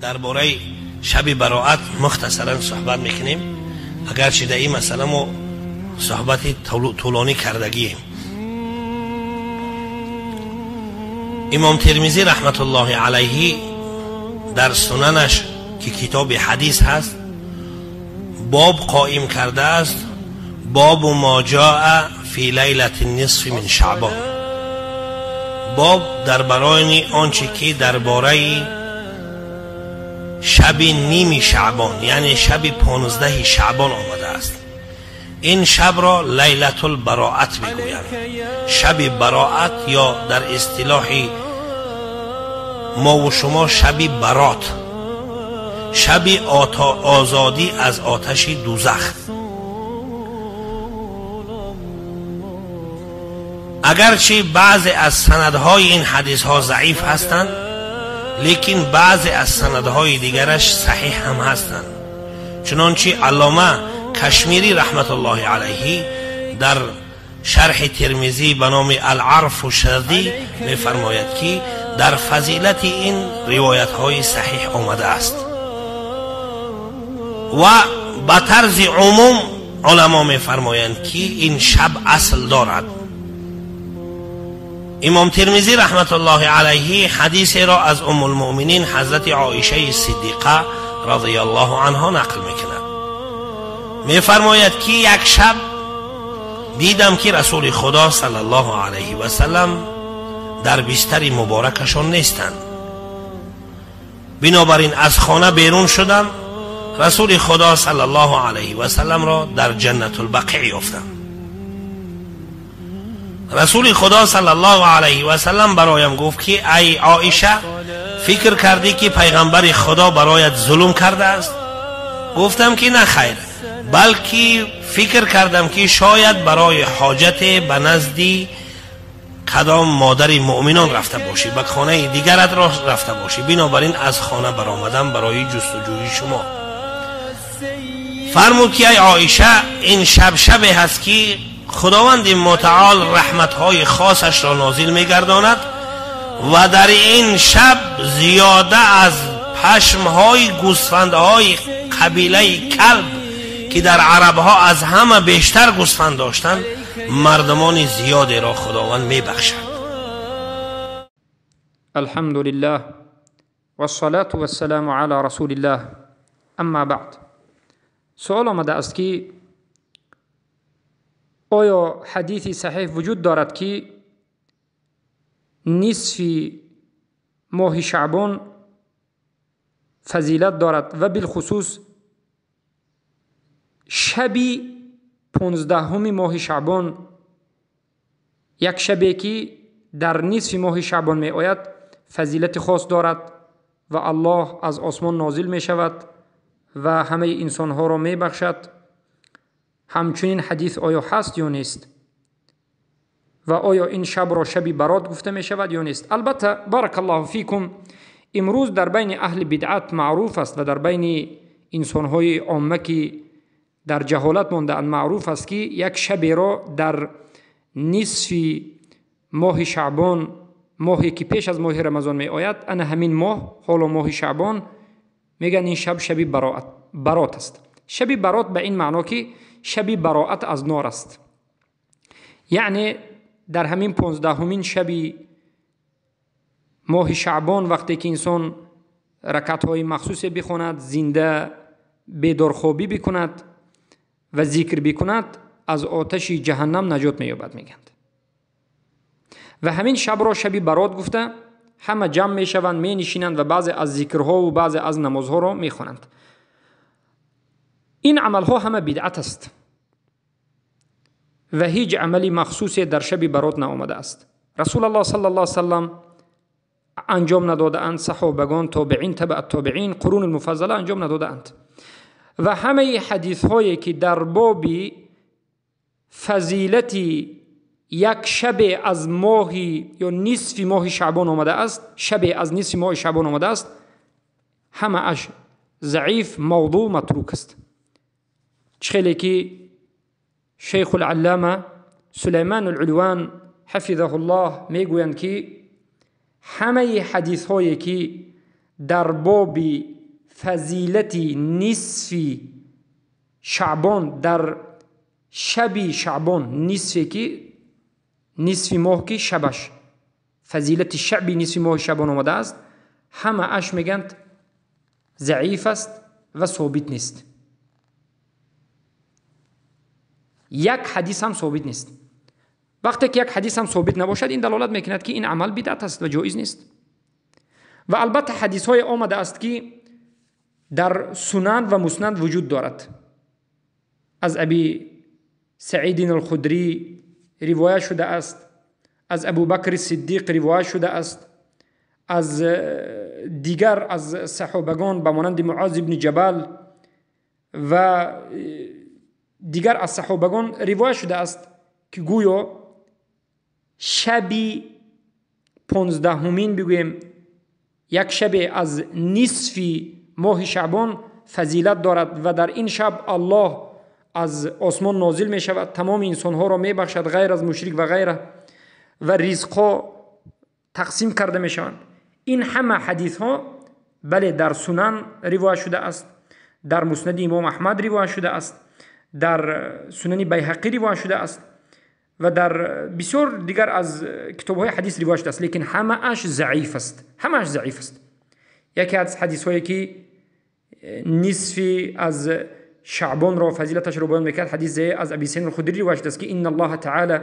Дар бораи шаби бароат мухтасаран суҳбат мекунем, агарчи дар ин масъала мо суҳбати тӯлонӣ кардагием. Имом Термизӣ раҳматуллоҳи алайҳи дар сунанаш, ки китоби ҳадис ҳаст, боб қоим кардааст: бобу мо ҷоа фи лайлати нисфи мин шаъбон. Боб дар барои он чӣ ки дар бораи шаби ними шаъбон, яъне шаби 15 шаъбон омадааст. Ин шабро лайлатул бароат мегӯянд. Шаби бароат ё дар истилоҳи мо ву шумо шаби барот, шаби озодӣ аз оташи дӯзах. Агарчи баъзе аз санадҳои ин ҳадисҳо заиф ҳастанд, лекин баъзе аз санадҳои дигараш саҳиҳ ҳам ҳастанд. Чунончи аллома Кашмирӣ раҳматуллоҳи алайҳи дар шарҳи Термизӣ ба номи Аларфу Шадӣ мефармояд, ки дар фазилати ин ривоятҳои саҳиҳ омадааст. Ва ба тарзи умум уламо мефармоянд, ки ин шаб асл дорад. Имом Термизӣ раҳматуллоҳи алайҳи ҳадисеро аз Уммулмуъминин ҳазрати Оишаи Сиддиқа радияллоҳу анҳо нақл мекунад. Мефармояд, ки як шаб дидам, ки Расули Худо саллаллоҳу алайҳи васаллам дар бистари муборакашон нестанд. Бинобар ин аз хона берун шудам, Расули Худо саллаллоҳу алайҳи васалламро дар Ҷаннатулбақиъ ёфтам. Расули Худо саллаллоҳу алайҳи васаллам бароям гуфт, ки ай Оиша, фикр кардӣ, ки пайғамбари Худо бароят зулм кардааст? Гуфтам, ки на хайр, балки фикр кардам, ки шояд барои ҳоҷате ба назди кадом модари муъминон рафта бошӣ, ба хонаи дигарат рафта бошӣ. Бинобар ин аз хона баромадам барои ҷустуҷӯи шумо. Фармуд, ки ай Оиша, ин шаб шабе ҳаст, ки Худованди мутаол раҳматҳои хосашро нозил мегардонад ва дар ин шаб зиёда аз пашмҳои гӯсфандҳои қабилаи Калб, ки дар арабҳо аз ҳама бештар гӯсфанд доштанд, мардумони зиёдеро Худованд мебахшад. الحمد لله والصلاة والسلام على رسول الله، اما بعد. سؤال آمده است که آیا حدیث صحیح وجود دارد که نصف ماه شعبان فضیلت دارد و بالخصوص شبی 15 ماه شعبان، یک شبی که در نصف ماه شعبان می آید، فضیلت خاص دارد و الله از آسمان نازل می شود و همه انسانها را می بخشد؟ همچنین حدیث آیا هست یا نیست؟ و آیا این شب را شبی برات گفته می شود یا نیست؟ البته بارک الله فیکم، امروز در بین اهل بدعت معروف است و در بین انسانهای عامه که در جهالت مانده اند معروف است که یک شبی را در نصف ماه شعبان، ماهی که پیش از ماه رمضان می آید، انا همین ماه، حالا ماه شعبان، میگن این شب شبی برات است. شبی برات به این معنا که شبی براعت از نار است. یعنی در همین 15مین شبی ماه شعبان وقتی که انسان رکعت‌های مخصوص بخواند، زنده بیدارخوابی بکند و ذکر بکند، از آتش جهنم نجات می‌یابد میگند. و همین شب را شبی برات گفته همه جمع میشوند، می نشینند و بعضی از ذکرها و بعضی از نمازها را میخوانند. این عملها همه بدعت است و هیچ عملی مخصوص در شب برات نآمده است. رسول الله صلی الله علیه وسلم انجام نداده اند، صحابگان، تابعین، تبع التابعین، قرون المفضله انجام نداده اند. و همه حدیث هایی که در باب فضیلت یک شب از ماه یا نصف ماه شعبان آمده است، شب از نصف ماه شعبان آمده است، همه اش ضعیف، موضوع، متروک است. چخیلی که شیخ العلامه سلیمان العلوان حفظه الله میگویند که همه حدیث هایی که дар боби фазилати нисфи шаъбон, дар шаби шаъбон, нисфе ки нисфи моҳ ки шабаш фазилати шаби нисфи моҳи шаъбон омадааст, ҳамааш мегӯянд заиф аст ва собит нест. Як ҳадис ҳам собит нест. Вақте ки як ҳадис ҳам собит набошад, ин далолат мекунад ки ин амал бидъат аст ва ҷоиз нест. Ва албатта ҳадисҳое омадааст ки дар сунан ва муснад вуҷуд дорад. Аз Аби Саидин алхудрӣ ривоят шудааст, аз Абубакри Сиддиқ ривоят шудааст, аз дигар аз саҳобагон ба монанди Муоз ибни Ҷабал ва дигар аз саҳобагон ривоят шудааст ки гӯё шаби 15-умин бигӯем, як шабе аз нисфи моҳи шаъбон фазилат дорад ва дар ин шаб Аллоҳ аз осмон нозил мешавад, тамоми инсонҳоро мебахшад ғайр аз мушрик ва ғайра, ва ризқҳо тақсим карда мешаванд. Ин ҳама ҳадисҳо бале дар сунан ривоят шудааст, дар муснади имом Аҳмад ривоят шудааст, дар сунани Байҳақӣ ривоят шудааст ва дар бисёр дигар аз китобҳои ҳадис ривоят шудааст, лекин ҳамааш заиф аст, ҳамааш заиф аст. Яке аз ҳадисҳое ки нисфи аз шаъбонро фазилаташро баён мекард, ҳадисе аз Аби Саид алхудрӣ ривоят шудааст ки инна Аллаҳа таъала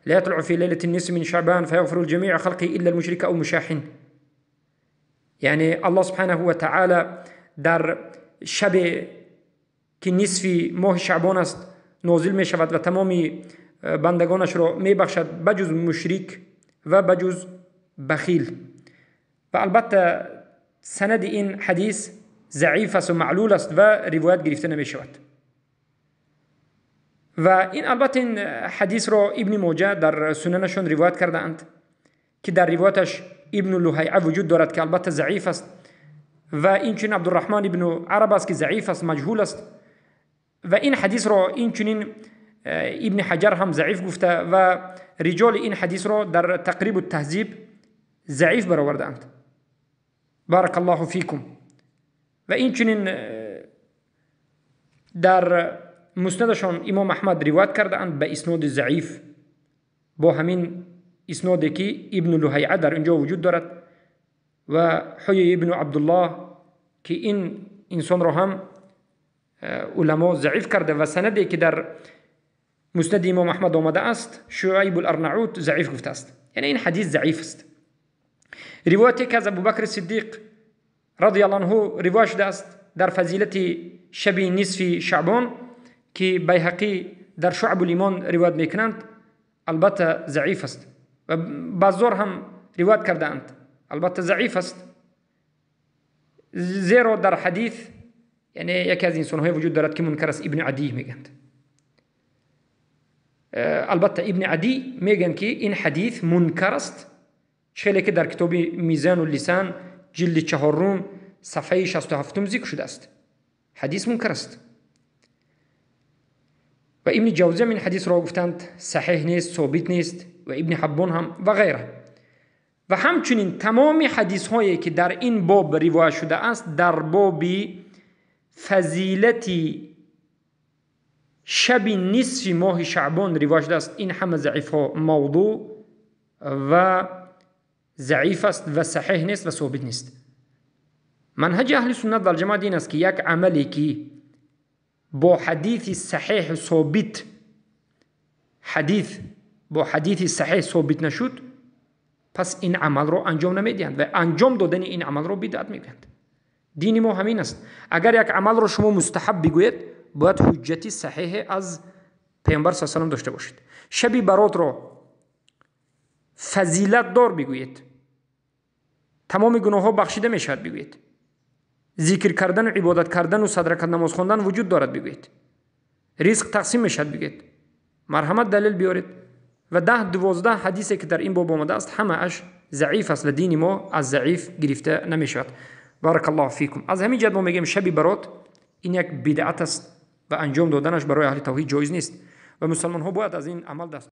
ла ятлу фи лайлати нисфи мин шаъбан фаяғфиру лҷамиъа халқиҳи илла алмушрика ав мушаҳин. Яъне Аллоҳ субҳанаҳу ва таъала дар шабе ки нисфи моҳи шаъбон аст нозил мешавад ва тамоми бандагонашро мебахшад ба ҷуз мушрик ва ба ҷуз бахил. Ва албатта санади ин ҳадис заиф аст ва маълул аст ва ривоят гирифта намешавад. Ва ин албатта ин ҳадисро Ибни Моҷа дар сунанашон ривоят кардаанд ки дар ривояташ Ибну Луҳайа вуҷуд дорад ки албатта заиф аст, ва инчунин Абдурраҳмон ибну Араб аст ки заиф аст, маҷҳул аст. Ва ин ҳадисро инчунин Ибни Ҳаҷар ҳам заиф гуфта ва риҷоли ин ҳадисро дар Тақрибу Таҳзиб заиф баровардаанд. Баракаллоҳу фикум. Ва инчунин дар муснадашон имом Аҳмад ривоят кардаанд ба исноди заиф, бо ҳамин исноде ки Ибну Луҳайа дар инҷо вуҷуд дорад ва Ҳуй ибну Абдуллоҳ ки ин инсонро ҳам уламо заиф карда ва санаде ки дар муснади имом Аҳмад омадааст Шуайб аларнаут заиф гуфтааст. Яъне ин ҳадис заиф аст. Ривояте ки аз Абубакри Сиддиқ радиаллоҳу анҳу ривоят шудааст дар фазилати шаби нисфи шаъбон ки Байҳақӣ дар Шуъбул Имон ривоят мекунанд, албатта заиф аст ва Баззор ҳам ривоят кардаанд, албатта заиф аст, зеро дар ҳадис яъне яке аз инсонҳое вуҷуд дорад ки мункар аст, Ибни Адӣ мегӯянд. Албатта Ибни Адӣ мегӯянд ки ин ҳадис мункар аст, хеле ки дар китоби Мизану лисан ҷилди 4 сафҳаи 67 зикр шудааст. Ҳадис мункар аст. Ва Ибни Ҷавзӣ ҳам ин ҳадисро гуфтанд саҳеҳ нест, собит нест, ва Ибни Ҳаббон ҳам ва ғайра. Ва ҳамчунин тамоми ҳадисҳое ки дар ин боб ривоят шудааст дар боби фазилати шаби нисфи моҳи шаъбон ривоят шудааст, ин ҳама заифҳо мавдӯъ ва заиф аст ва саҳеҳ нест ва собит нест. Манҳаҷи аҳли суннат валҷамоат ин аст ки як амале ки бо ҳадиси саҳеҳ собит, ҳадис бо ҳадиси саҳеҳ собит нашуд, пас ин амалро анҷом намедиҳанд ва анҷом додани ин амалро бидъат мегӯянд. Дини мо ҳамин аст. Агар як амалро шумо мустаҳаб бигӯед, бояд ҳуҷҷати саҳеҳе аз Паёмбар саллаллоҳу алайҳи васаллам дошта бошед. Шаби баротро фазилатдор бигӯед, тамоми гуноҳҳо бахшида мешавад бигӯед, зикр кардану ибодат кардану садракат намоз хондан вуҷуд дорад бигӯед, ризқ тақсим мешавад бигӯед, марҳамат далел биёред. Ва 10-12 ҳадисе ки дар ин боб омадааст ҳамааш заиф аст ва дини мо аз заиф гирифта намешавад. Баракаллоҳу фикум. Аз ҳамин ҷиҳат мо мегӯем шаби барот ин як бидъат аст ва анҷом доданаш барои аҳли тавҳид ҷоиз нест ва мусалмонҳо бояд аз ин амал даст